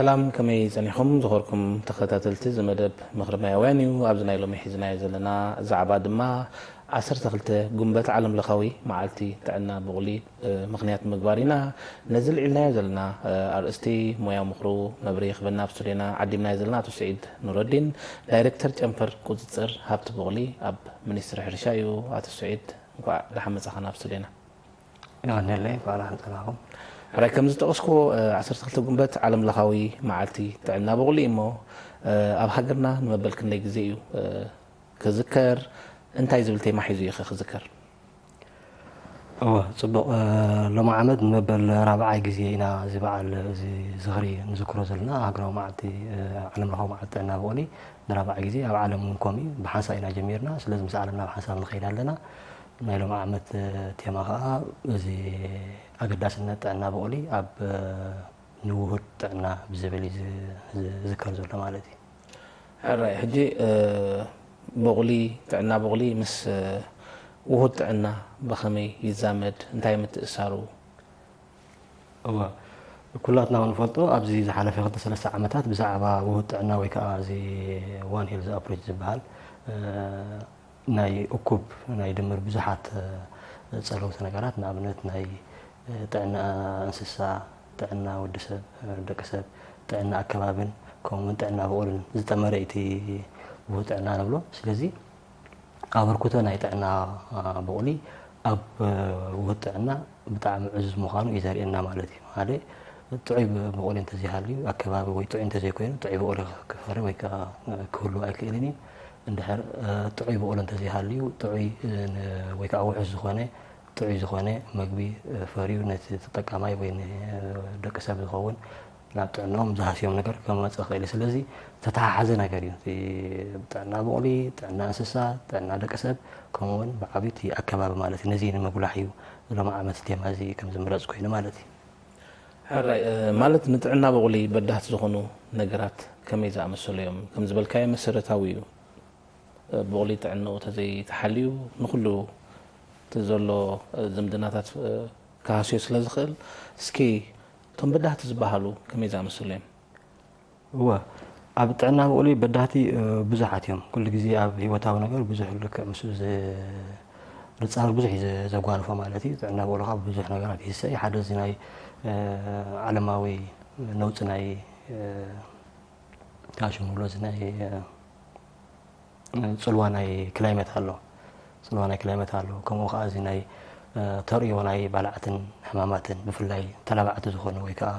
ሰላም፣ ከመይ ጸኒኹም? ዝኸርኩም ተኸታተልቲ፣ እዚ መደብ ምኽሪ ማያውያን እዩ። ኣብዚ ናይ ሎሚ ሒዝናዮ ዘለና ዛዕባ ድማ ዓሰርተ ክልተ ጉንበት ዓለም ለኻዊ መዓልቲ ጥዕና ብቑሊ፣ እ፣ ምኽንያት ምግባር ኢና። ነዚ ልዒልናዮ ዘለና፣ እ፣ ኣርእስቲ ሞያዊ ምኽሩ መብርሂ ክበና ኣብ ስቱድዮና ዓዲምናዮ ዘለና ኣቶ ስዒድ ኑረዲን፣ ዳይሬክተር ጨንፈር ቁጽጽር ሃብቲ ብቑሊ ኣብ ሚኒስትሪ ሕርሻ እዩ። ኣቶ ስዒድ፣ እንኳዕ ደሓን መጻኻ ናብ ስቱድዮና። ይቐንየለይ፣ እንኳዕ ደሓን ጸናኹም። ሕራይ፣ ከም ዝጠቐስኩዎ፣ እ፣ ዓሰርተ ክልተ ጉንበት ዓለም ለኻዊ መዓልቲ ጥዕና ብቑሊ እዩ እሞ፣ እ፣ ኣብ ሃገርና ንመበል ክንደይ ግዜ እዩ፣ እ፣ ክዝከር? እንታይ ዝብል ቴማ ሒዙ እዩ ኸ ክዝከር? እወ፣ ጽቡቕ። እ፣ ሎሚ ዓመት ንመበል ራብዓይ ግዜ ኢና እዚ በዓል፣ እዚ ዝኽሪ ንዝክሮ ዘለና። ሃገራዊ መዓልቲ፣ እ፣ ዓለም ለኻዊ መዓልቲ ጥዕና ብቑሊ ንራብዓይ ግዜ፣ ኣብ ዓለም እውን ከምኡ እዩ። ብሓንሳእ ኢና ጀሚርና። ስለዚ ምስ ዓለም ናብ ሓንሳብ ንኸይድ ኣለና። ናይ ሎሚ ዓመት፣ እ፣ ቴማ ኸኣ እዚ ኣገዳስነት ጥዕና ብቑሊ ኣብ፣ እ፣ ንውሁድ ጥዕና ብዝብል እዩ ዝ-፣ ዝ-፣ ዝዝከር ዘሎ ማለት እዩ። ሕራይ፣ ሕጂ፣ እ፣ ብቑሊ፣ ጥዕና ብቑሊ ምስ፣ እ፣ ውሁድ ጥዕና ብኸመይ ይዛመድ? እንታይ ምትእሳሩ? እወ፣ ኩላትና ንፈልጦ፣ ኣብዚ ዝሓለፈ ክልተ ሰለስተ ዓመታት ብዛዕባ ውሁድ ጥዕና ወይ ከዓ እዚ ዋን ሄልዝ ኣፕሮች ዝበሃል፣ እ፣ ናይ እኩብ፣ ናይ ድምር ብዙሓት፣ እ፣ ጸለውቲ ነገራት፣ ንኣብነት ናይ፣ እ፣ ጥዕና እንስሳ፣ ጥዕና ወዲ ሰብ፣ እ፣ ደቂ ሰብ፣ ጥዕና ኣከባብን ከምኡውን ጥዕና ብቑልን ዝጠመረ እዩ እቲ ውሁድ ጥዕና ንብሎ። ስለዚ ኣበርክቶ ናይ ጥዕና፣ እ፣ ብቑሊ ኣብ፣ እ፣ ውሁድ ጥዕና ብጣዕሚ ዕዙዝ ምዃኑ እዩ ዘርእየና ማለት እዩ። ሓደ ጥዑይ ብ-፣ ብቑሊ እንተዘይሃልዩ ኣከባቢ ወይ ጥዑይ እንተዘይኮይኑ ጥዑይ ብቑሊ ክፈሪ ወይ ከዓ ክህሉ ኣይክእልን እዩ። እንድሕር፣ እ፣ ጥዑይ ብቑሊ እንተዘይሃልዩ ጥዑይ፣ እ፣ ን-፣ ወይ ከዓ ውሑስ ዝኾነ ጥዑይ ዝኾነ መግቢ፣ እ፣ ፈርዩ ነቲ ተጠቃማይ ወይ ንደቂ ሰብ ዝኸውን ናብ ጥዕናኦም ዝሃስዮም ነገር ከመፅእ ይኽእል እዩ። ስለዚ ዝተተሓሓዘ ነገር እዩ። እቲ ጥዕና ብቑሊ፣ ጥዕና እንስሳ፣ ጥዕና ደቂ ሰብ ከምኡ እውን ብዓብዩ እቲ ኣከባቢ ማለት እዩ። ነዚ ንምጉላሕ እዩ ሎሚ ዓመት ቴማ እዚ ከም ዝምረፅ ኮይኑ ማለት እዩ። ሕራይ፣ እ፣ ማለት ንጥዕና ብቑሊ በዳህቲ ዝኾኑ ነገራት ከመይ ዝኣመሰሉ እዮም? ከም ዝበልካዮ መሰረታዊ እዩ። እ፣ ብቑሊ ጥዕንኡ ተዘይተሓልዩ ንኹሉ እቲ ዘሎ፣ እ፣ ዝምድናታት፣ እ፣ ክሃስዮ ስለ ዝኽእል፣ እስኪ እቶም በዳህቲ ዝበሃሉ ከመይ ዝኣመሰሉ እዮም? እወ፣ ኣብ ጥዕና ብቑሊ በዳህቲ፣ እ፣ ብዙሓት እዮም። ኩሉ ግዜ ኣብ ህይወታዊ ነገር ብዙሕ ልክዕ ምስኡ ዝ-፣ ዝጻረር ብዙሕ እዩ ዘ-፣ ዘጓንፎ ማለት እዩ። ጥዕና ብቑሊ ካብ ብዙሕ ነገራት ይህሰ እዩ። ሓደ እዚ ናይ፣ እ፣ ዓለማዊ ነውጺ ናይ፣ እ፣ እንታይ ሽም ንብሎ፣ እዚ ናይ፣ እ፣ ጽልዋ ናይ ክላይመት ኣሎ። ጽልዋ ናይ ክላይመት ኣሎ። ከምኡ ከኣ እዚ ናይ፣ እ፣ ተርእዮ ናይ ባልዓትን ሕማማትን፣ ብፍላይ ተላባዕቲ ዝኾኑ ወይ ከኣ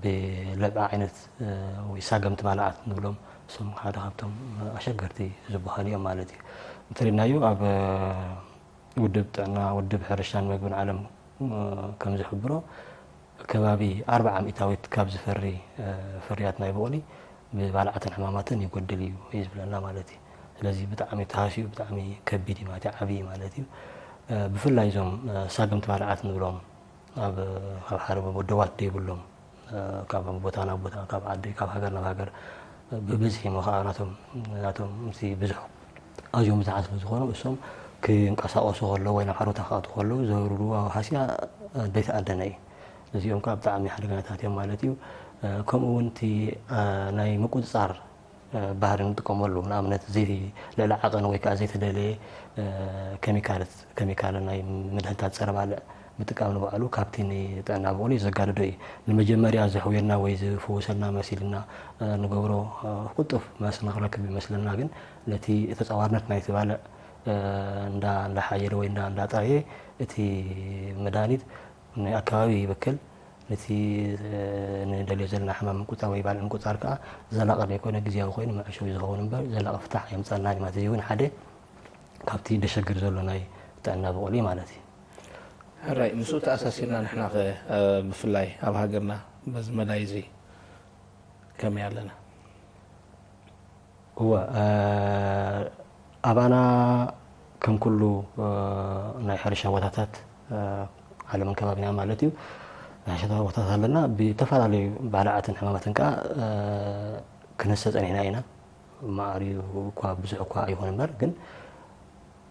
ብለብዓ ዓይነት፣ እ፣ ወይ ሳገምቲ ባልዓት ንብሎም፣ እሶም ሓደ ካብቶም ኣሸገርቲ ዝበሃሉ እዮም ማለት እዩ። እንተሪድናዮ ኣብ፣ እ፣ ውድብ ጥዕና፣ ውድብ ሕርሻን መግብን ዓለም፣ እ፣ ከም ዝሕብሮ፣ ከባቢ ኣርብዓ ሚእታዊት ካብ ዝፈሪ፣ እ፣ ፍርያት ናይ ብቑሊ ብባልዓትን ሕማማትን ይጎድል እዩ፣ እዩ ዝብለና ማለት እዩ። ስለዚ ብጣዕሚ ተሃስዩ፣ ብጣዕሚ ከቢድ እዩ ማለት እዩ፣ ዓብዪ ማለት እዩ። እ፣ ብፍላይ እዞም፣ እ፣ ሳገምቲ ባልዓት ንብሎም ኣብ፣ ኣብ ሓደ ወደባት ዘይብሎም፣ እ፣ ካብ ቦታ ናብ ቦታ፣ ካብ ዓዲ፣ ካብ ሃገር ናብ ሃገር ብብዝሒ እሞ ከዓ ናቶም፣ ናቶም ምስቲ ብዙሕ ኣዝዮም ብዙሓት ስለ ዝኾኑ፣ እሶም ክንቀሳቐሱ ከለዉ ወይ ናብ ሓሮታ ክኣትዉ ከለዉ ዘውርድዎ ሃስያ፣ እ፣ ዘይተኣደነ እዩ። እዚኦም ከዓ ብጣዕሚ ሓደገኛታት እዮም ማለት እዩ። እ፣ ከምኡ እውን እቲ፣ እ፣ ናይ ምቁጽጻር፣ እ፣ ባህሪ ንጥቀመሉ፣ ንኣብነት ዘይ-፣ ልዕሊ ዓቐን ወይ ከዓ ዘይተደለየ፣ እ፣ ኬሚካልት፣ ኬሚካል ናይ መድሃኒታት ጸረ ባልዕ ምጥቃም ንባዕሉ ካብቲ ንጥዕና ብቑሊ ዘጋድዶ እዩ። ንመጀመርያ ዘሕውየና ወይ ዝፍውሰልና መሲልና፣ እ፣ ንገብሮ፣ እ፣ ቅልጡፍ መልሲ ንኽረክብ ይመስለና፣ ግን ነቲ ተጻዋርነት ናይቲ ባልዕ፣ እ፣ እንዳ-፣ እንዳሓየለ ወይ እንዳ-፣ እንዳጠረየ እቲ መድሃኒት ንኣከባቢ ይበክል። ነቲ፣ እ፣ ንደልዮ ዘለና ሕማም ምቁጻር ወይ ባልዕ ምቁጻር ከኣ ዘላቒ ዘይኮነ ግዝያዊ ኮይኑ መዕሸዊ ዝኸውን እምበር ዘላቒ ፍታሕ ኣየምጻልናን እዩ ማለት እዩ። እዚ እውን ሓደ ካብቲ ደሸግር ዘሎ ናይ ጥዕና ብቑሊ ማለት እዩ። ሕራይ፣ ምስኡ ተኣሳሲርና ንሕና ኸ፣ እ፣ ብፍላይ ኣብ ሃገርና በዚ መዳይ እዚ ከመይ ኣለና? እወ፣ እ፣ ኣባና ከም ኩሉ፣ እ፣ ናይ ሕርሻ ቦታታት፣ እ፣ ዓለምን ከባቢና ማለት እዩ፣ ናይ ሕርሻ ቦታታት ኣለና። ብተፈላለዩ ባልዓትን ሕማማትን ከኣ፣ እ፣ ክንህሰ ጸኒሕና ኢና። ማዕሪኡ እኳ ብዙሕ እኳ ይኹን እምበር፣ ግን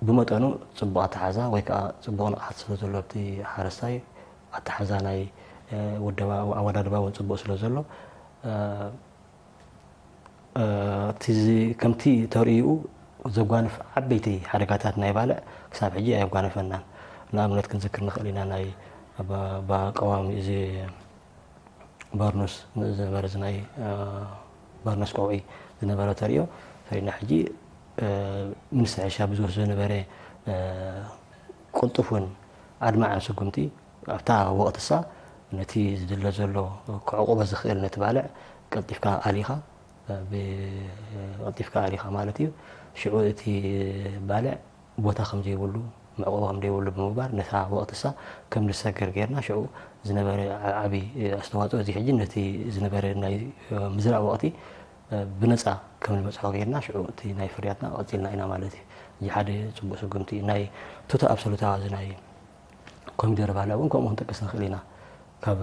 ብመጠኑ ጽቡቕ ኣተሓዛ ወይ ከኣ ጽቡቕ ንቕሓት ስለ ዘሎ ኣብቲ ሓረስታይ፣ ኣተሓዛ ናይ፣ እ፣ ውደባ፣ ኣወዳድባ እውን ጽቡቕ ስለ ዘሎ፣ እቲ ከምቲ ተርእይኡ ዘጓንፍ ዓበይቲ ሓደጋታት ናይ ባልዕ ክሳብ ሕጂ ኣየጓነፈናን። ንኣብነት ክንዝክር ንኽእል ኢና፣ ናይ ቀዋሚ እዚ በርኖስ ዝነበረ ናይ በርኖስ ቆውዒ ዝነበረ ተርእዮ ተርእና ሕጂ ሚኒስትሪ ሕርሻ ብዝወስዶ ዝነበረ ቅልጡፍን ኣድማዕን ስጉምቲ ኣብታ ወቕትሳ ነቲ ዝድለ ዘሎ ክዕቑቦ ዝኽእል ነቲ ባልዕ ቀልጢፍካ ኣሊኻ ቀልጢፍካ ኣሊኻ ማለት እዩ። ሽዑ እቲ ባልዕ ቦታ ከም ዘይብሉ መዕቆቢ ከም ዘይብሉ ብምግባር ነታ ወቕትሳ ከም ዝሰገር ጌርና ሽዑ ዝነበረ ዓቢ ኣስተዋፅኦ እዚ ሕጂ ነቲ ዝነበረ ናይ ምዝራእ ወቕቲ ብነፃ ከም ዝበፅሖ ጌርና ሽዑ እቲ ናይ ፍርያትና ቀፂልና ኢና ማለት እዩ። እዚ ሓደ ፅቡቅ ስጉምቲ ናይ ቶታ ኣብሶሉታ እዚ ናይ ኮሚደረ ባልዕ እውን ከምኡ ክንጠቅስ ንኽእል ኢና። ካብ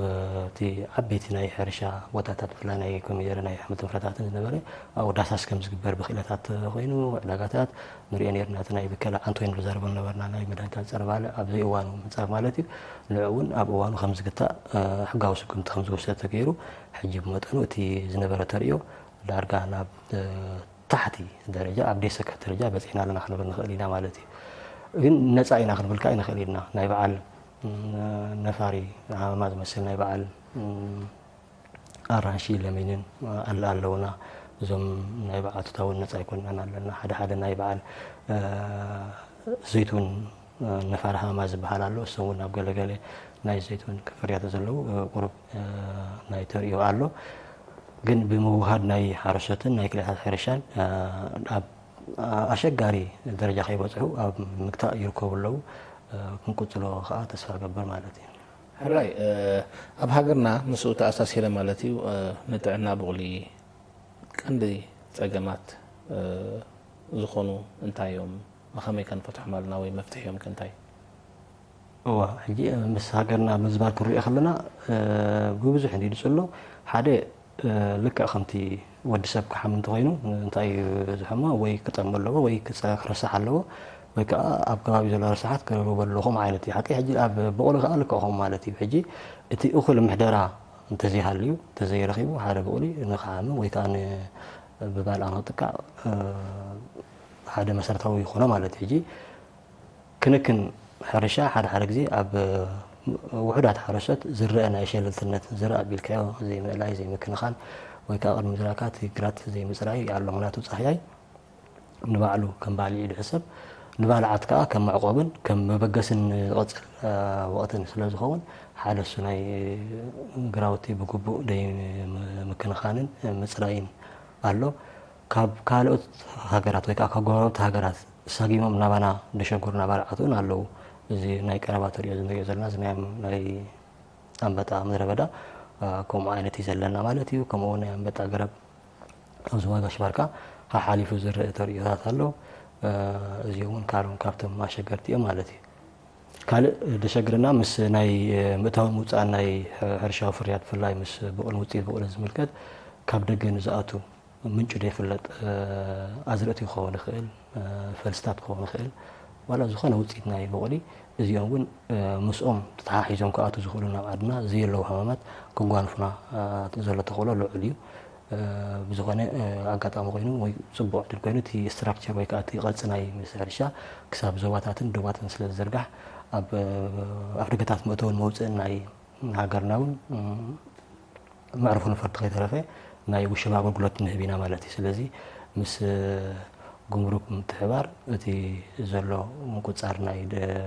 እቲ ዓበይቲ ናይ ሕርሻ ቦታታት ብፍላይ ናይ ኮሚደረ ናይ ኣሕምልትን ፍረታትን ዝነበረ ኣብኡ ዳሳስ ከም ዝግበር ብክእለታት ኮይኑ ዕዳጋታት ንሪኦ ነርና። እቲ ናይ ብከላ ኣንቶይን ዝዛረቦ ነበርና ናይ መድሃኒታት ፀረ ባልዕ ኣብ ዘይእዋኑ ምፃር ማለት እዩ። ንዕ እውን ኣብ እዋኑ ከም ዝግታእ ሕጋዊ ስጉምቲ ከም ዝወሰድ ተገይሩ ሕጂ ብመጠኑ እቲ ዝነበረ ተርእዮ ዳርጋ ናብ ታሕቲ ደረጃ ኣብ ደሰከት ደረጃ በፂሕና ኣለና ክንብል ንኽእል ኢና ማለት እዩ። ግን ነፃ ኢና ክንብልካ ኣይንኽእል ኢና። ናይ በዓል ነፋሪ ሃመማ ዝመስል ናይ በዓል ኣራንሺ ለሚንን ኣለውና። እዞም ናይ በዓል ትታውን ነፃ ኣይኮንናን ኣለና። ሓደ ሓደ ናይ በዓል ዘይቱን ነፋሪ ሃመማ ዝበሃል ኣሎ። እሱ እውን ኣብ ገለገለ ናይ ዘይቱን ፍርያት ዘለዉ ቁሩብ ናይ ተርእዮ ኣሎ። ግን ብምውሃድ ናይ ሓረስቶትን ናይ ክልላት ሕርሻን ኣብ ኣሸጋሪ ደረጃ ከይበፅሑ ኣብ ምግታእ ይርከቡ ኣለዉ። ክንቅፅሎ ከዓ ተስፋ ገብር ማለት እዩ። ሕራይ ኣብ ሃገርና ምስኡ ተኣሳሲረ ማለት እዩ ንጥዕና ብቑሊ ቀንዲ ፀገማት ዝኾኑ እንታይ እዮም? ብኸመይ ከንፈትሖም ኣለና ወይ መፍትሒኦም ከ እንታይ? እዋ ሕጂ ምስ ሃገርና ምዝባር ክንሪኦ ከለና ብብዙሕ እንዲ ድፅሎ ሓደ ልክዕ ከምቲ ወዲ ሰብ ክሓም እንተኮይኑ እንታይ እዩ ዝሕሞ ወይ ክጠሙ ኣለዎ ወይ ክረሳሕ ኣለዎ ወይ ከዓ ኣብ ከባቢ ዘሎ ረሳሓት ክረርቡ ኣለኹም ዓይነት እዩ ሓቂ ሕጂ ኣብ በቆሎ ከዓ ልክዕኹም ማለት እዩ ሕጂ እቲ እኩል ምሕደራ እንተዘይሃልዩ እንተዘይረኺቡ ሓደ በቁሊ ንክሓምን ወይ ከዓ ብባልዓ ንክጥቃዕ ሓደ መሰረታዊ ይኾኖ ማለት እዩ ሕጂ ክንክን ሕርሻ ሓደ ሓደ ግዜ ኣብ ውሑዳት ሓረስቶት ዝረአ ናይ ሸለልትነት ዝረኣ ኣቢልካዮ ዘይምእላይ ዘይምክንኻን ወይ ከዓ ቅድሚ ምዝራእካ እቲ ግራት ዘይምፅራይ ኣሎ ምክንያቱ ፃህያይ ንባዕሉ ከም ባልዒ ድሕሰብ ንባልዓት ከዓ ከም መዕቆብን ከም መበገስን ዝቐፅል ወቕትን ስለ ዝኸውን ሓደ እሱ ናይ ግራውቲ ብግቡእ ደይ ምክንኻንን ምፅራይን ኣሎ ካብ ካልኦት ሃገራት ወይ ከዓ ካብ ጎረባብቲ ሃገራት ሳጊሞም ናባና ደሸጉር ናባልዓት እውን ኣለዉ። እዚ ናይ ቀረባ ተሪኦ ዝንሪኦ ዘለና እዚ ናይ ኣንበጣ ምድረ በዳ ከምኡ ዓይነት እዩ ዘለና ማለት እዩ። ከምኡ ናይ ኣንበጣ ገረብ ኣብዚ ዋጋ ሽባርካ ሓሓሊፉ ዝረአ ተርእዮታት ኣሎ። እዚ እውን ካልም ካብቶም ኣሸገርቲ እዮም ማለት እዩ። ካልእ ደሸግርና ምስ ናይ ምእታውን ምውፃእን ናይ ሕርሻዊ ፍርያት ብፍላይ ምስ ብቑል ውፅኢት ብቑል ዝምልከት ካብ ደገ ንዝኣቱ ምንጩ ዘይፍለጥ ኣዝርእቲ ክኸውን ይኽእል፣ ፈልስታት ክኸውን ይኽእል፣ ዋላ ዝኾነ ውፅኢት ናይ በቑሊ እዚኦም እውን ምስኦም ተተሓሒዞም ክኣቱ ዝኽእሉ ናብ ዓድና ዘየለዉ ሕማማት ክጓንፉና ዘሎ ተኽእሎ ልዑል እዩ። ብዝኾነ ኣጋጣሚ ኮይኑ ወይ ፅቡቕ ዕድል ኮይኑ እቲ ስትራክቸር ወይ ከዓ እቲ ቅርፂ ናይ ሚኒስትሪ ሕርሻ ክሳብ ዞባታትን ዶባትን ስለ ዝዝርጋሕ ኣብ ኣፍደገታት መእተውን መውፅእን ናይ ሃገርና እውን መዕርፎ ነፈርቲ ከይተረፈ ናይ ውሽባ ኣገልግሎት ንህብ ኢና ማለት እዩ። ስለዚ ምስ ጉምሩክ ምትሕባር እቲ ዘሎ ምቁፃር ናይ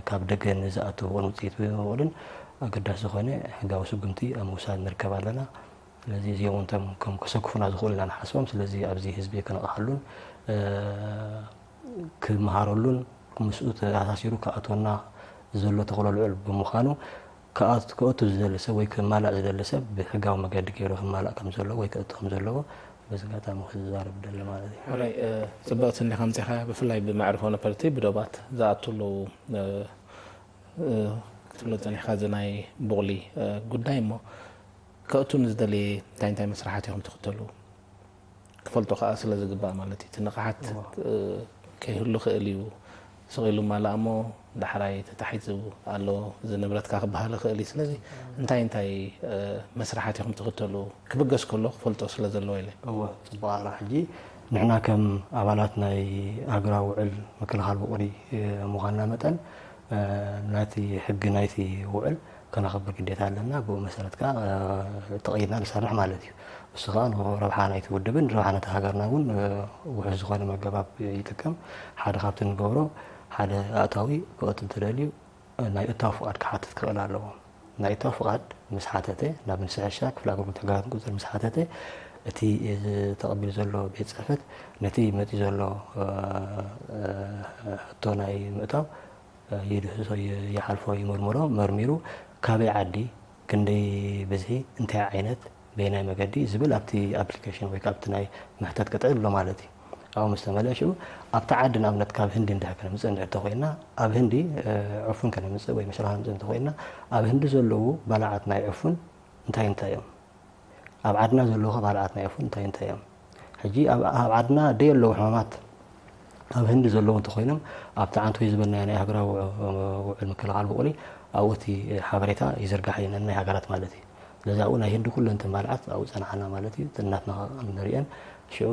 ካብ ደገ ንዝኣቱ ብቑን ውፅኢት ብቑልን ኣገዳሲ ዝኾነ ሕጋዊ ስጉምቲ ኣብ ምውሳድ ንርከብ ኣለና። ስለዚ እዚኦም እንቶም ከም ከሰክፉና ዝኽእሉ ኢና ንሓስቦም። ስለዚ ኣብዚ ህዝቢ ክነቕሓሉን ክመሃረሉን ምስኡ ተኣሳሲሩ ክኣትወና ዘሎ ተኽእሎ ልዑል ብምዃኑ ክኣቱ ዝደሊ ሰብ ወይ ክማላእ ዝደሊ ሰብ ብሕጋዊ መገዲ ገይሩ ክማላእ ከም ዘለዎ ወይ ክእቱ ከም ዘለዎ በዚ ኣጋጣሚ ክዛረብ ደሊ ማለት እዩ። ሕራይ ጽብቕቲ እንዲኻ ምጺኻ ብፍላይ ብመዕርፎ ነፈርቲ ብዶባት ዝኣቱ ኣለዉ ክትብሎ ጸኒሕካ እዚ ናይ ቡቕሊ ጉዳይ እሞ ከእቱ ንዝደለየ እንታይ እንታይ መስራሓት ኢኹም ትኽተሉ? ክፈልጦ ከዓ ስለ ዝግባእ ማለት እዩ። እቲ ንቕሓት ከይህሉ ክእል እዩ። ስቕ ኢሉ ማላእ እሞ ዳሕራይ ተታሒዙ ኣሎ፣ እዚ ንብረትካ ክበሃል ይኽእል እዩ። ስለዚ እንታይ እንታይ መስርሓት ኢኹም ትኽተሉ? ክብገስ ከሎ ክፈልጦ ስለ ዘለዎ ኢለ። እወ፣ ጽቡቕ። ኣላ ሕጂ ንሕና ከም ኣባላት ናይ ሃገራዊ ውዕል ምክልኻል ብቑሪ ምዃንና መጠን፣ ናቲ ሕጊ ናይቲ ውዕል ከነኽብር ግዴታ ኣለና። ብኡ መሰረት ከኣ ተቐይድና ንሰርሕ ማለት እዩ። እሱ ከኣ ንረብሓ ናይቲ ውድብን ንረብሓ ናይቲ ሃገርና እውን ውሑስ ዝኾነ መገባብ ይጥቀም። ሓደ ካብቲ ንገብሮ፣ ሓደ ኣእታዊ ክእቱ እንተደልዩ ናይ እታው ፍቓድ ክሓትት ክኽእል ኣለዎ። ናይ እታው ፍቓድ ምስ ሓተተ፣ ናብ ንስሕሻ ክፍሊ ኣገልግሎት ተጋራት ቁፅር ምስ ሓተተ፣ እቲ ተቐቢሉ ዘሎ ቤት ፅሕፈት ነቲ መፂኡ ዘሎ ሕቶ ናይ ምእታው ይድህሶ፣ ይሓልፎ፣ ይምርምሮ፣ መርሚሩ ካበይ ዓዲ፣ ክንደይ ብዝሒ፣ እንታይ ዓይነት፣ በየናይ መገዲ ዝብል ኣብቲ ኣፕሊኬሽን ወይ ኣብቲ ናይ መሕተት ቅጥዒ ኣሎ ማለት እዩ። ኣብኡ ምስ ተመልአ ሽዑ ኣብቲ ዓዲ ንኣብነት ካብ ህንዲ እንድሕር ክነምፅእ እንድሕር ተኮይንና ኣብ ህንዲ ዕፉን ከነምፅእ ወይ መሽረ ከነምፅእ እንተኮይንና ኣብ ህንዲ ዘለዉ ባልዓት ናይ ዕፉን እንታይ እንታይ እዮም? ኣብ ዓድና ዘለዉ ከ ባልዓት ናይ ዕፉን እንታይ እንታይ እዮም? ሕጂ ኣብ ዓድና ደይ ኣለዉ ሕማማት ኣብ ህንዲ ዘለዉ እንተኮይኖም ኣብቲ ዓንቶይ ዝበልናዮ ናይ ሃገራዊ ውዕል ምክልኻል ብቁሊ ኣብኡ እቲ ሓበሬታ ይዝርጋሕ እዩ ነናይ ሃገራት ማለት እዩ። ስለዚ ኣብኡ ናይ ህንዲ ኩለን ተን ባልዓት ኣብኡ ጸናሓና ማለት እዩ። ተን ናትና ንርእየን ሽዑ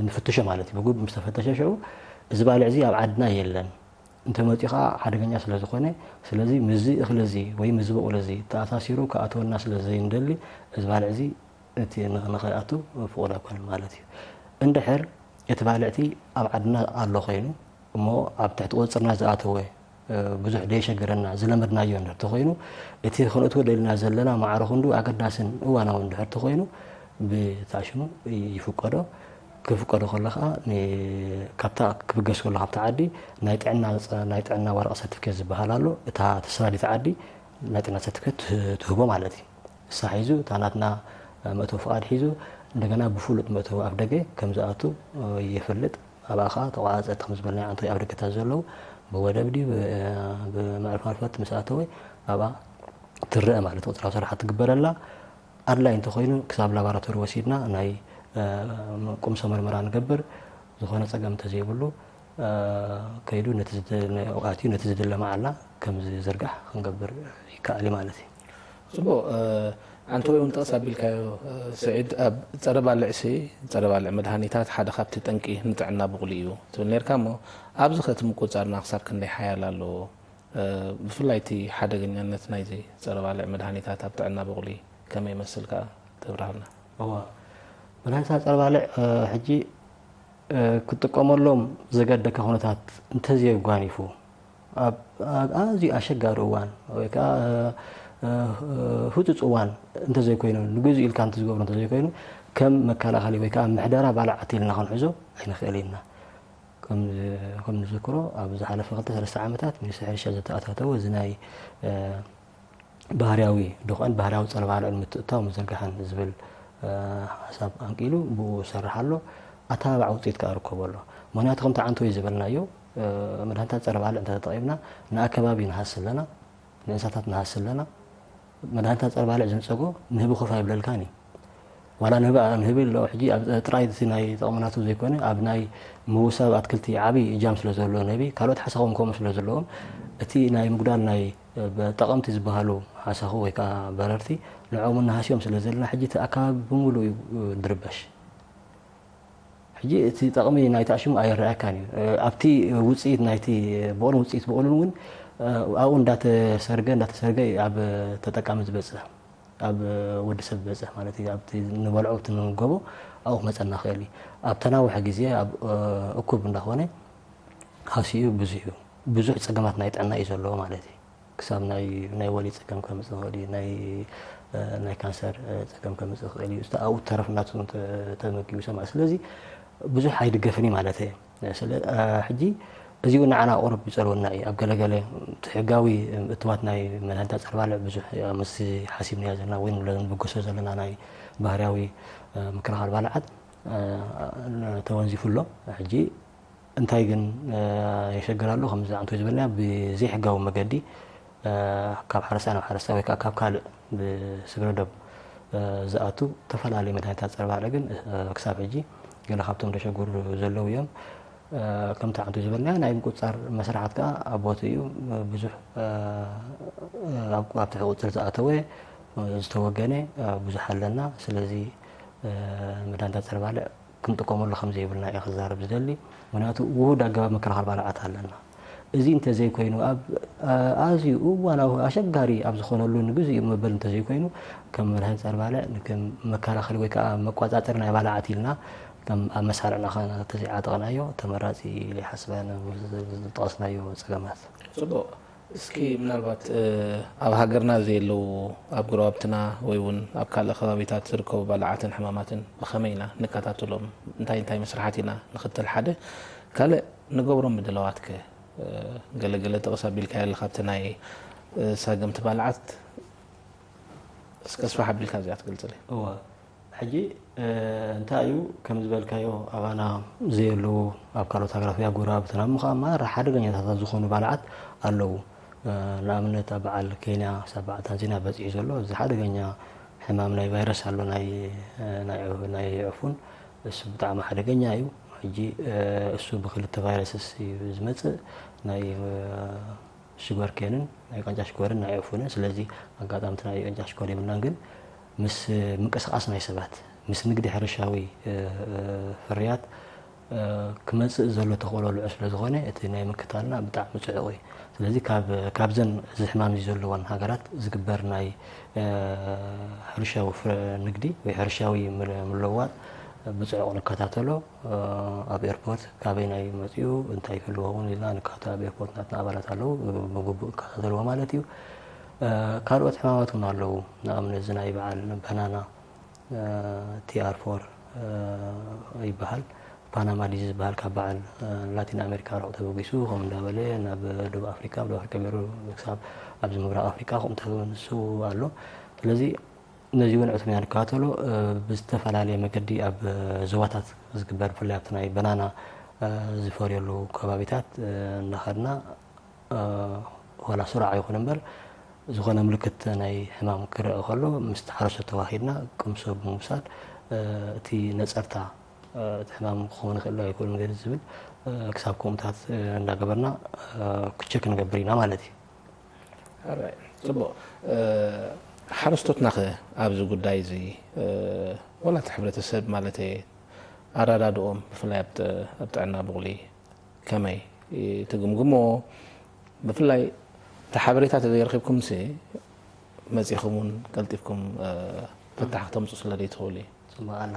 ንፍትሾ ማለት እዩ። ብጉብ ምስ ተፈተሸ ሽዑ እዚ ባልዕ እዚ ኣብ ዓድና የለን እንተመፂኡ ከዓ ሓደገኛ ስለ ዝኾነ ስለዚ ምስዚ እኽሊ እዚ ወይ ምስዚ በቑሊ እዚ ተኣሳሲሩ ክኣተወና ስለ ዘይንደሊ እዚ ባልዕ እዚ እቲ ንኸይኣቱ ፍቑድ ኣይኮነን ማለት እዩ። እንድሕር እቲ ባልዕቲ ኣብ ዓድና ኣሎ ኮይኑ እሞ ኣብ ትሕቲ ቁፅፅርና ዝኣተወ ብዙሕ ደየሸግረና ዝለመድናዮ እንድሕር ተኮይኑ እቲ ክንእትዎ ደሊና ዘለና ማዕረ ክንዱ ኣገዳስን እዋናዊ እንድሕር ተኮይኑ ብታሽሙ ይፍቀዶ። ክፍቀዶ ከሎ ከዓ ካብታ ክብገስ ከሎ ካብታ ዓዲ ናይ ጥዕና ናይ ጥዕና ዋረቐ ሰርቲፊኬት ዝበሃል ኣሎ። እታ ተሰዳዲት ዓዲ ናይ ጥዕና ሰርቲፊኬት ትህቦ ማለት እዩ። እሳ ሒዙ እታ ናትና መእተዊ ፍቓድ ሒዙ እንደገና ብፍሉጥ መእተዊ ኣፍ ደገ ከም ዝኣቱ የፍልጥ። ኣብኣ ከዓ ተቋፃፀርቲ ከም ዝበልናዮ ኣንቶይ ኣፍ ደገታት ዘለዉ ብወደብ ድዩ ብመዕርፎ ነፈርቲ ምስ ኣተወ ኣብኣ ትረአ ማለት ቁፅራዊ ስራሓት ትግበረላ። ኣድላይ እንተኮይኑ ክሳብ ላቦራቶሪ ወሲድና ናይ ቁምሶ መርመራ ንገብር። ዝኾነ ፀገም እንተዘይብሉ ከይዱ ኣትዩ ነቲ ዝድለ መዓላ ከም ዝዝርጋሕ ክንገብር ይከኣል እዩ ማለት እዩ። ጽቡቕ። ኣንተ ወይ እውን ጠቕስ ኣቢልካዮ ስዒድ፣ ኣብ ጸረ ባልዕሲ ጸረ ባልዕ መድሃኒታት ሓደ ካብቲ ጠንቂ ንጥዕና ብቑሊ እዩ ትብል ነርካ እሞ ኣብዚ ከ እቲ ምቁጽጻርና ክሳብ ክንደይ ሓያል ኣለዎ? ብፍላይ እቲ ሓደገኛነት ናይዚ ጸረ ባልዕ መድሃኒታት ኣብ ጥዕና ብቑሊ ከመይ ይመስል ከኣ ተብርሃልና። እዋ፣ መድሃኒታት ጸረ ባልዕ ሕጂ ክትጥቀመሎም ዘገደካ ኩነታት እንተዘየጓኒፉ ኣብ ኣዝዩ ኣሸጋሪ እዋን ወይ ከዓ ህፁፅ እዋን እንተዘይኮይኑ ንግዙ ኢልካ እንትዝገብሮ እንተዘይኮይኑ ከም መከላኸሊ ወይ ከዓ ምሕደራ ባልዓት ኢልና ክንሕዞ ኣይንኽእል ኢና። ከም ንዝክሮ ኣብ ዝሓለፈ ክልተ ሰለስተ ዓመታት ሚኒስትሪ ሕርሻ ዘተኣታተወ እዚ ናይ ባህርያዊ ድኾን ባህርያዊ ጸረ ባልዕ ንምትእታው ምዝርጋሕን ዝብል ሓሳብ ኣንቂሉ ብኡ ዝሰርሕ ኣሎ። ኣተባባዕ ውፅኢት ከኣ ርከቦ ኣሎ። ምክንያቱ ከምቲ ዓንቶይ ዝበልናዮ መድሃኒታት ጸረ ባልዕ እንተተጠቒምና ንኣከባቢ ንሃሲ ኣለና፣ ንእንስሳታት ንሃሲ ኣለና። መድሃኒታት ጸረ ባልዕ ዝንጸጎ ንህቢ ኮፍ ኣይብለልካን እዩ። ዋላ ንህቢ ንህቢ ኣለዎ ሕጂ ኣብ ጥራይ እቲ ናይ ጠቕሚ ናቱ ዘይኮነ ኣብ ናይ ምውሳብ ኣትክልቲ ዓብዪ እጃም ስለ ዘለዎ ንህቢ ካልኦት ሓሳኹም ከምኡ ስለ ዘለዎም እቲ ናይ ምጉዳል ናይ ጠቐምቲ ዝበሃሉ ሓሳኹ ወይ ከዓ በረርቲ ንዕኦም እውን ንሃስዮም ስለ ዘለና ሕጂ እቲ ኣከባቢ ብምሉእ እዩ ድርበሽ። ሕጂ እቲ ጠቕሚ ናይ ታእሽሙ ኣይረኣካን እዩ። ኣብቲ ውፅኢት ናይቲ ብቑልን ውፅኢት ብቑልን እውን ኣብኡ እንዳተሰርገ እንዳተሰርገ ኣብ ተጠቃሚ ዝበፅሕ ኣብ ወዲ ሰብ ዝበፅሕ ማለት እዩ። ኣብቲ ንበልዖ ኣብቲ ንንገቦ ኣብኡ ክመፀና ክእል እዩ። ኣብ ተናውሐ ግዜ ኣብ እኩብ እንዳኾነ ሃሲኡ ብዙሕ እዩ። ብዙሕ ፀገማት ናይ ጥዕና እዩ ዘለዎ ማለት እዩ። ክሳብ ናይ ናይ ወሊድ ጸገም ከምጽእ ይኽእል እዩ፣ ናይ ናይ ካንሰር ጸገም ከምጽእ ይኽእል እዩ። ኣብኡ ተረፍ እናቱ ተመጊቡ ሰብ ማለት ስለዚ ብዙሕ ኣይድገፍን እዩ ማለት እየ። ስለ ሕጂ እዚ እውን ንዓና ቁሩብ ይጸልወና እዩ። ኣብ ገለገለ እቲ ሕጋዊ እትዋት ናይ መድሃኒታት ጸረ ባልዕ ብዙሕ ምስ ሓሲብናዮ ዘለና ወይ ንብገሶ ዘለና ናይ ባህርያዊ ምክልኻል ባልዓት ተወንዚፉ ኣሎ። ሕጂ እንታይ ግን የሸግር ኣሎ ከምዚ ኣንቶይ ዝበልና ብዘይሕጋዊ መገዲ ካብ ሓረስታይ ናብ ሓረስታይ ወይ ከዓ ካብ ካልእ ብስግረ ዶብ ዝኣቱ ዝተፈላለዩ መድሃኒታት ፀረ ባልዕ ግን ክሳብ ሕጂ ገለ ካብቶም ዘሸግሩ ዘለዉ እዮም። ከምቲ ዓንቱ ዝበልና ናይ ምቁፅፃር መስርሓት ከዓ ኣብ ቦትኡ እዩ። ብዙሕ ኣብቲ ሕቁፅር ዝኣተወ ዝተወገነ ብዙሕ ኣለና። ስለዚ መድሃኒታት ፀረ ባልዕ ክንጥቀመሉ ከም ዘይብልና እየ ክዛረብ ዝደሊ። ምክንያቱ ውሁድ ኣገባብ ምክልኻል ባልዓት ኣለና። እዚ እንተዘይኮይኑ ኣብ ኣዝዩ እዋናዊ ኣሸጋሪ ኣብ ዝኾነሉ ንግዜኡ መበል እንተዘይኮይኑ ከም መድሃኒት ፀረ ባልዕ ከም መከላኸሊ ወይ ከዓ መቋፃፀሪ ናይ ባልዓት ኢልና ከም ኣብ መሳርዕና ተዘይዓጠቕናዮ ተመራፂ ኢለ ይሓስብ። ዝጠቐስናዮ ፀገማት ፅቡቕ። እስኪ ምናልባት ኣብ ሃገርና ዘየለዉ ኣብ ጎረባብትና ወይ እውን ኣብ ካልእ ከባቢታት ዝርከቡ ባልዓትን ሕማማትን ብኸመይ ኢና ንከታተሎም? እንታይ እንታይ መስርሓት ኢና ንኽተል? ሓደ ካልእ ንገብሮም ምድላዋትከ ገለገለ ጥቕስ ኣቢልካ ያለ ካብቲ ናይ ሳገምቲ ባልዓት እስከ ስፋሕ ኣቢልካ እዚኣ ትገልፅለይ? እወ ሕጂ እንታይ እዩ ከም ዝበልካዮ ኣባና ዘየለዉ ኣብ ካልኦት ሃገራት ወይ ኣብ ጎረባብትና ምዃን ማራ ሓደገኛታት ዝኾኑ ባልዓት ኣለዉ። ንኣብነት ኣብ በዓል ኬንያ ሳብ በዓል ታንዛኒያ በፂሑ ዘሎ እዚ ሓደገኛ ሕማም ናይ ቫይረስ ኣሎ ናይ ዕፉን። እሱ ብጣዕሚ ሓደገኛ እዩ። ሕጂ እሱ ብክልተ ቫይረስስ እዩ ዝመፅእ ናይ ሽጓር ኬንን ናይ ቃንጫ ሽኮርን ናይ ዕፉንን። ስለዚ ኣጋጣሚ እቲ ናይ ቃንጫ ሽኮር የብልናን፣ ግን ምስ ምንቅስቃስ ናይ ሰባት ምስ ንግዲ ሕርሻዊ ፍርያት ክመፅእ ዘሎ ተኽእሎ ልዑል ስለ ዝኾነ እቲ ናይ ምክታልና ብጣዕሚ ፅዑቕ እዩ። ስለዚ ካብዘን እዚ ሕማም እዚ ዘለወን ሃገራት ዝግበር ናይ ሕርሻዊ ንግዲ ወይ ሕርሻዊ ምልውዋጥ ብፅዑቕ ንከታተሎ። ኣብ ኤርፖርት ካበይ ናይ መፅኡ እንታይ ይህልዎ እውን ኢልና ንካቶ ኣብ ኤርፖርት ናትና ኣባላት ኣለዉ ብግቡእ ይከታተልዎ ማለት እዩ። ካልኦት ሕማማት እውን ኣለዉ። ንኣብነት እዚ ናይ በዓል በናና ቲኣር ፎር ይበሃል። ፓናማ ዲዚዝ ዝበሃል ካብ በዓል ላቲን ኣሜሪካ ርሑቕ ተበጊሱ ከም እንዳበለ ናብ ደቡብ ኣፍሪካ ደቡብ ኣፍሪካ ገይሩ ክሳብ ኣብዚ ምብራቕ ኣፍሪካ ከምኡ ንሱ ኣሎ። ስለዚ ነዚ እውን ዕቱብ ኢና ንከታተሎ። ብዝተፈላለየ መገዲ ኣብ ዞባታት ዝግበር ብፍላይ ኣብቲ ናይ በናና ዝፈርየሉ ከባቢታት እናኸድና ዋላ ስሩዕ ኣይኹን እምበር ዝኾነ ምልክት ናይ ሕማም ክረአ ከሎ ምስቲ ሓረስቶት ተዋሂድና ቅምሶ ብምውሳድ እቲ ነፀርታ እቲ ሕማም ክኸውን ይኽእል ዶ ኣይክእልን ገለ ዝብል ክሳብ ከምኡታት እንዳገበርና ክቸክ ንገብር ኢና ማለት እዩ። ፅቡቕ። ሓረስቶትናኸ ኣብዚ ጉዳይ እዚ ወላ እቲ ሕብረተሰብ ማለት ኣረዳድኦም ብፍላይ ኣብ ጥዕና ብቑሊ ከመይ ትግምግሞ? ብፍላይ እቲ ሓበሬታ ተዘይረኺብኩምሲ መፂኹም እውን ቀልጢፍኩም ፍታሕ ክተምፁ ስለ ዘይትኽእሉ እዩ። ፅቡቕ ኣላ።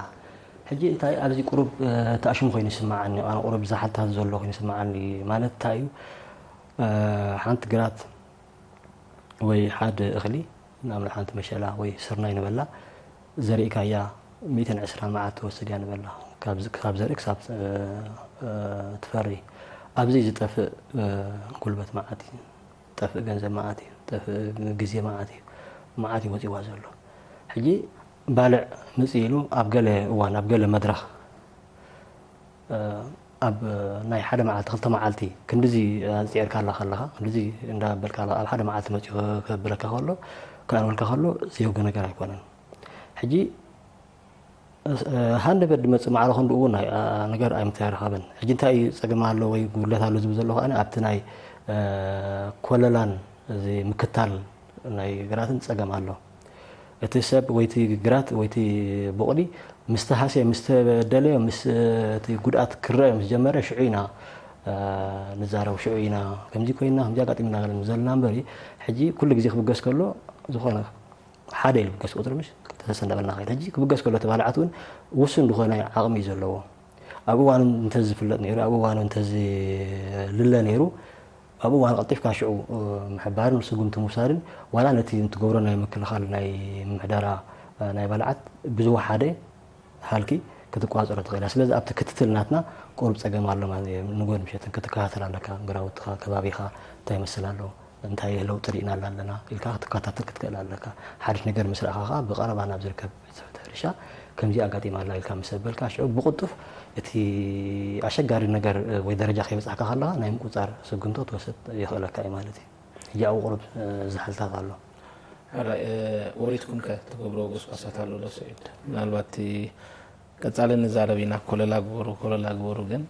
ሕጂ እንታይ ኣብዚ ቁሩብ ተኣሽሙ ኮይኑ ይስምዓኒ፣ ኣነ ቁሩብ ዛሕልታት ዘሎ ኮይኑ ይስምዓኒ። ማለት እንታይ እዩ ሓንቲ ግራት ወይ ሓደ እኽሊ ንኣብነት ሓንቲ መሸላ ወይ ስርናይ ንበላ ዘሪእካያ ሚእትን ዕስራን መዓልቲ ትወስድ እያ ንበላ ካብ ዘርኢ ክሳብ ትፈሪ። ኣብዚ ዝጠፍእ ጉልበት መዓት እዩ፣ ዝጠፍእ ገንዘብ መዓት እዩ፣ ዝጠፍእ ግዜ መዓት እዩ፣ መዓት እዩ ወፂዋ ዘሎ። ሕጂ ባልዕ ምፅ ኢሉ ኣብ ገለ እዋን ኣብ ገለ መድረኽ ኣብ ናይ ሓደ መዓልቲ ክልተ መዓልቲ ክንድዚ ኣፅዒርካ ኣላ ከለኻ ክንድዚ እንዳበልካ ኣለኻ ኣብ ሓደ መዓልቲ መፂኡ ከብለካ ከሎ ከኣንበልካ ከሎ ዘየውገ ነገር ኣይኮነን። ሕጂ ሃንደበት ድመፅእ ማዕረ ክንድኡ እውን ናይ ነገር ኣይምተረኸበን። ሕጂ እንታይ እዩ ፀገም ኣሎ ወይ ጉድለት ኣሎ ዝብል ዘሎ ከኣ ኣብቲ ናይ ኮለላን እዚ ምክታል ናይ ግራትን ፀገም ኣሎ። እቲ ሰብ ወይቲ ግራት ወይቲ ቡቕሊ ምስ ተሃስየ ምስ ተበደለዮ ምስ እቲ ጉድኣት ክረአ ምስ ጀመረ ሽዑ ኢና ንዛረብ ሽዑ ኢና ከምዚ ኮይና ከምዚ ኣጋጢምና ዘለና እምበሪ ሕጂ ኩሉ ግዜ ክብገስ ከሎ ዝኾነ ሓደ ኢሉ ክብገስ ቁፅሪ ምሽ ክልተ ሰለስተ እንዳበልና ከይድ ሕጂ ክብገስ ከሎ እቲ ባልዓት እውን ውሱን ዝኾነ ዓቕሚ እዩ ዘለዎ። ኣብ እዋኑ እንተዝፍለጥ ነይሩ ኣብ እዋኑ እንተዝልለ ነይሩ ኣብ እዋኑ ቀልጢፍካ ሽዑ ምሕባርን ስጉምቲ ምውሳድን ዋላ ነቲ ትገብሮ ናይ ምክልኻል ናይ ምሕደራ ናይ ባልዓት ብዝወሓደ ሃልኪ ክትቋፀሮ ትኽእል እያ። ስለዚ ኣብቲ ክትትል ናትና ቁሩብ ፀገም ኣሎ ማለት እዩ። ንጎን ምሸትን ክትከታተል ኣለካ፣ ግራውትኻ፣ ከባቢኻ እንታይ ይመስል ኣሎ፣ እንታይ ለውጢ ርኢናላ ኣለና ኢልካ ክትከታተል ክትክእል ኣለካ። ሓድሽ ነገር ምስ ረኣኻ ከዓ ብቐረባ ናብ ዝርከብ ቤት ጽሕፈት ሕርሻ ከምዚ ኣጋጢማ ኣላ ኢልካ ምስ ኣበልካ ሽዑ ብቕልጡፍ እቲ ኣሸጋሪ ነገር ወይ ደረጃ ከይበጻሕካ ከለኻ ናይ ምቁጽጻር ስጉምቶ ክትወስድ የኽእለካ እዩ ማለት እዩ። ሕጂ ኣብኡ ቁሩብ ዝሓልታት ኣሎ። ሕራይ ወሪድኩም ከ ትገብርዎ ጎስጓሳት ኣሎ ዶ ሰዒድ? ምናልባት እቲ ቀጻሊ ንዛረብ ኢና ኮለላ ግበሩ ኮለላ ግበሩ ግን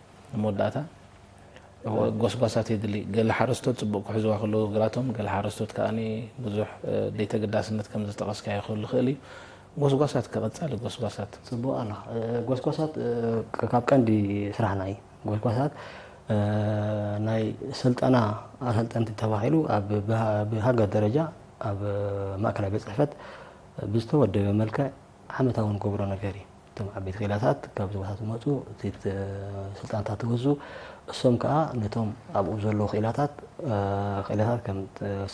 መወዳእታ ጎስጓሳት የድሊ። ገለ ሓረስቶት ጽቡቕ ክሕዝዋ ከለዉ ግራቶም፣ ገለ ሓረስቶት ከኣ ብዙሕ ደይተገዳስነት ከም ዝጠቐስካዮ ክህሉ ይኽእል እዩ። ጎስጓሳት ከቐጻሊ ጎስጓሳት ጽቡቕ ኣላ። ጎስጓሳት ካብ ቀንዲ ስራሕና እዩ። ጎስጓሳት ናይ ስልጠና ኣሰልጠንቲ ተባሂሉ ኣብ ብሃገር ደረጃ ኣብ ማእከላይ ቤት ጽሕፈት ብዝተወደበ መልክዕ ዓመታዊ ንገብሮ ነገር እዩ። እቶም ዓበይቲ ክኢላታት ካብ ዞባታት ዝመፁ ስልጠናታት ትወዙ እሶም ከዓ ነቶም ኣብኡ ዘለዉ ክኢላታት ክኢላታት ከም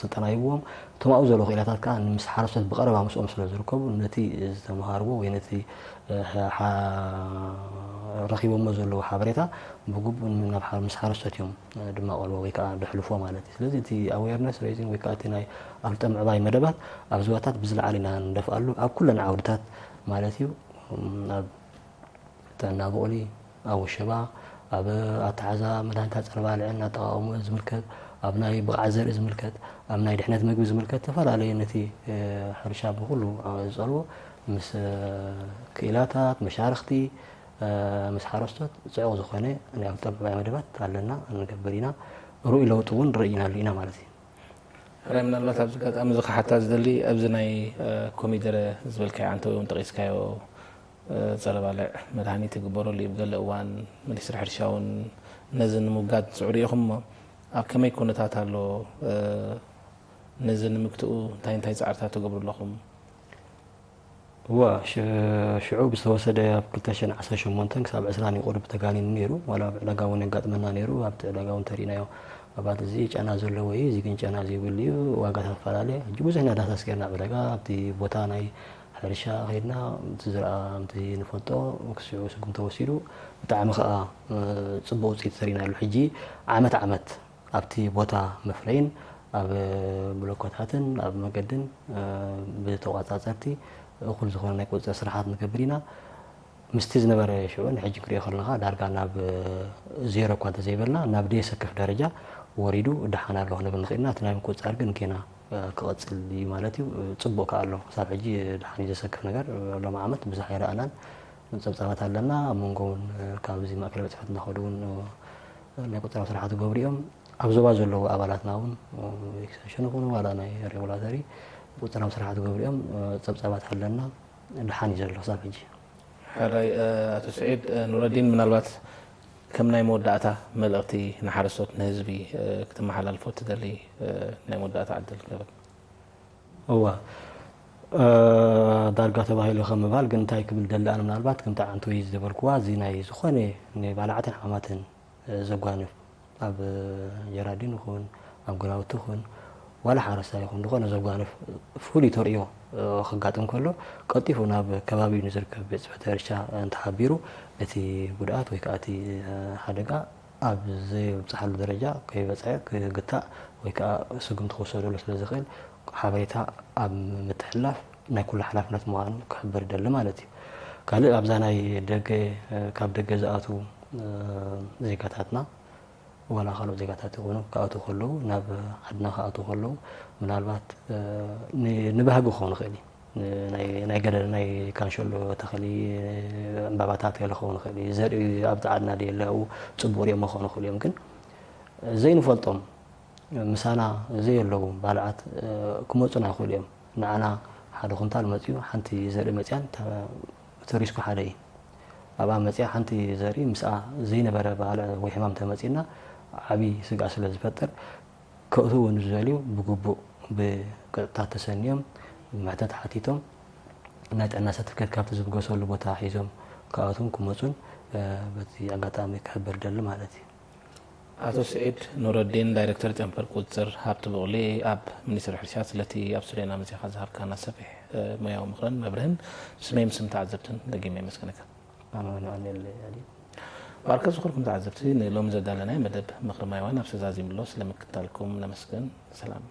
ስልጠና ይብዎም። እቶም ኣብኡ ዘለዉ ክኢላታት ከዓ ምስ ሓረስቶት ብቀረባ ምስኦም ስለ ዝርከቡ ነቲ ዝተምሃርዎ ወይ ነቲ ረኪቦሞ ዘለዉ ሓበሬታ ብግቡእ ናብ ምስ ሓረስቶት እዮም ድማ ቀልቦ ወይ ከዓ ድሕልፎ ማለት እዩ። ስለዚ እቲ awareness raising ወይ ከዓ እቲ ናይ ኣፍልጦ ምዕባይ መደባት ኣብ ዞባታት ብዝለዓለ ኢና ንደፍኣሉ ኣብ ኩለን ዓውድታት ማለት እዩ። ኣብ ጥዕና ብቑሊ፣ ኣብ ወሸባ፣ ኣብ ኣተሓዛ መድሃኒታት ጸረ ባልዕን ኣጠቓቕምኡ ዝምልከት፣ ኣብ ናይ ብቕዓት ዘርኢ ዝምልከት፣ ኣብ ናይ ድሕነት ምግቢ ዝምልከት ዝተፈላለየ ነቲ ሕርሻ ብኹሉ ዝጸልዎ ምስ ክኢላታት፣ መሻርኽቲ፣ ምስ ሓረስቶት ጽዑቕ ዝኾነ ናይ ኣፍልጦ ምዕባይ መደባት ኣለና፣ ንገብር ኢና። ርኡይ ለውጢ እውን ርኢናሉ ኢና ማለት እዩ። ሕራይ ምናልባት ኣብዚ ኣጋጣሚ እዚ ክሓታ ዝደሊ ኣብዚ ናይ ኮሚደረ ዝበልካዮ ዓንተዊ እውን ጠቂስካዮ ጸረ ባልዕ መድሃኒት ይግበረሉ እዩ ብገለ እዋን ሚኒስትሪ ሕርሻ እውን ነዚ ንምውጋድ ትጽዕሩ ኢኹም እሞ ኣብ ከመይ ኩነታት ኣሎ ነዚ ንምግትኡ እንታይ እንታይ ጻዕርታት ትገብሩ ኣለኹም? እዋ ሽዑ ብዝተወሰደ ኣብ ክልተ ሽሕን ዓሰርተ ሸሞንተን ክሳብ ዕስራን ይቁርብ ተጋኒኑ ነይሩ። ዋላ ኣብ ዕዳጋ እውን የጋጥመና ነይሩ። ኣብቲ ዕዳጋ እውን ተሪእናዮ ኣባት እዚ ጨና ዘለዎ እዩ፣ እዚ ግን ጨና ዘይብሉ እዩ፣ ዋጋ ተፈላለየ። ሕጂ ብዙሕ ኢና ዳህሳስ ጌርና ኣብ ዕዳጋ ኣብቲ ቦታ ናይ ሕርሻ ከይድና እቲ ዝረኣ ምቲ ንፈልጦ ክስዑ ስጉም ተወሲዱ ብጣዕሚ ከዓ ፅቡቅ ውፅኢት ተሪእናሉ። ሕጂ ዓመት ዓመት ኣብቲ ቦታ መፍረይን ኣብ ብሎኮታትን ኣብ መገድን ብተቋፃፀርቲ እኹል ዝኾነ ናይ ቁፅፅር ስራሓት ንገብር ኢና። ምስቲ ዝነበረ ሽዑ ንሕጂ ክሪኦ ከለኻ ዳርጋ ናብ ዜሮ እኳ እንተዘይበልና ናብ ደየሰክፍ ደረጃ ወሪዱ ደሓን ኣሎ ክንብል ንኽእልና። እቲ ናይ ምቁፅፃር ግን ጌና ክቐፅል እዩ ማለት እዩ። ፅቡቅ ከኣ ኣሎ ክሳብ ሕጂ ደሓን እዩ ዘሰክፍ ነገር። ሎም ዓመት ብዙሕ ኣይረኣናን። ፀብፃባት ኣለና ኣብ መንጎ እውን ካብዚ ማእከል በፅፈት እናኸዱ እውን ናይ ቁፅራዊ ስራሕቲ ገብሩ እዮም። ኣብ ዞባ ዘለዉ ኣባላትና እውን ኤክስቴንሽን ይኹኑ ዋላ ናይ ሬጉላተሪ ቁፅራዊ ስራሕቲ ገብሩ እዮም። ፀብፃባት ኣለና ድሓን እዩ ዘሎ ክሳብ ሕጂ። ሕራይ ኣቶ ስዒድ ኑረዲን ምናልባት ከም ናይ መወዳእታ መልእኽቲ ንሓረስቶት ንህዝቢ ክትመሓላልፎ ትደሊ ናይ መወዳእታ ዕድል ክህበክ። እዋ ዳርጋ ተባሂሉ ከም ምባል ግን እንታይ ክብል ደሊ ኣነ ምናልባት ከምቲ ዓንተወይ ዝበልክዋ እዚ ናይ ዝኾነ ንባልዓትን ሓማትን ዘጓንፍ ኣብ ጀራዲን ይኹን ኣብ ግራውቲ ይኹን ዋላ ሓረስታይ ይኹን ዝኾነ ዘጓንፍ ፍሉይ ተርእዮ ከጋጥም ከሎ ቀልጢፉ ናብ ከባቢኡ ንዝርከብ ቤት ፅሕፈት ሕርሻ እንተሓቢሩ እቲ ጉድኣት ወይ ከዓ እቲ ሓደጋ ኣብ ዘይብፅሓሉ ደረጃ ከይበፅሐ ክግታእ ወይ ከዓ ስጉምቲ ክወሰደሉ ስለ ዝኽእል ሓበሬታ ኣብ ምትሕልላፍ ናይ ኩሉ ሓላፍነት ምዃኑ ክሕብር ይደሊ ማለት እዩ። ካልእ ኣብዛ ናይ ደገ ካብ ደገ ዝኣትዉ ዜጋታትና ዋላ ካልኦት ዜጋታት ይኾኑ ክኣትዉ ከለዉ ናብ ዓድና ክኣትዉ ከለዉ ምናልባት ንባህጊ ክኾኑ ይኽእል እዩ። ናይ ገለ ናይ ካንሸሎ ተኽሊ ዕምባባታት ገለ ክኸውን ይኽእል እዩ። ዘርኢ ኣብቲ ዓድና ድየ ኣለዉ ጽቡቕ ሪኦም ክኾኑ ይኽእሉ እዮም። ግን ዘይንፈልጦም ምሳና ዘየለዉ ባልዓት ክመጹና ይኽእሉ እዮም። ንዓና ሓደ ኩንታል መጺኡ ሓንቲ ዘርኢ መጽያን እቲ ሪስኩ ሓደ እዩ። ኣብኣ መጺኣ ሓንቲ ዘርኢ ምስኣ ዘይነበረ ባልዕ ወይ ሕማም ተመጺእና ዓብዪ ስግኣት ስለ ዝፈጥር ከእትዉ ንዝደልዩ ብግቡእ ብቀጥታ ተሰንዮም መሕተት ሓቲቶም ናይ ጥዕና ሰርቲፊኬት ካብቲ ዝብገሰሉ ቦታ ሒዞም ክኣትዉን ክመፁን በዚ ኣጋጣሚ ክሕብር ደሊ ማለት እዩ። ኣቶ ስዒድ ኑረዲን ዳይሬክተር ጨንፈር ቁፅፅር ሃብቲ ብቑሊ ኣብ ሚኒስትሪ ሕርሻ ስለቲ ኣብ ስቱዲዮና መፂኻ ዝሃብካና ሰፊሕ ሞያዊ ምኽርን መብርህን ስመይ ምስም ተዓዘብትን ደጊመ የመስግነካ። ኣነ ኣነ ባርከ ዝኽርኩም ተዓዘብቲ ንሎሚ ዘዳለናይ መደብ ምኽሪ ማይዋን ኣብ ሰዛዚምሎ ስለምክታልኩም ነመስግን። ሰላም።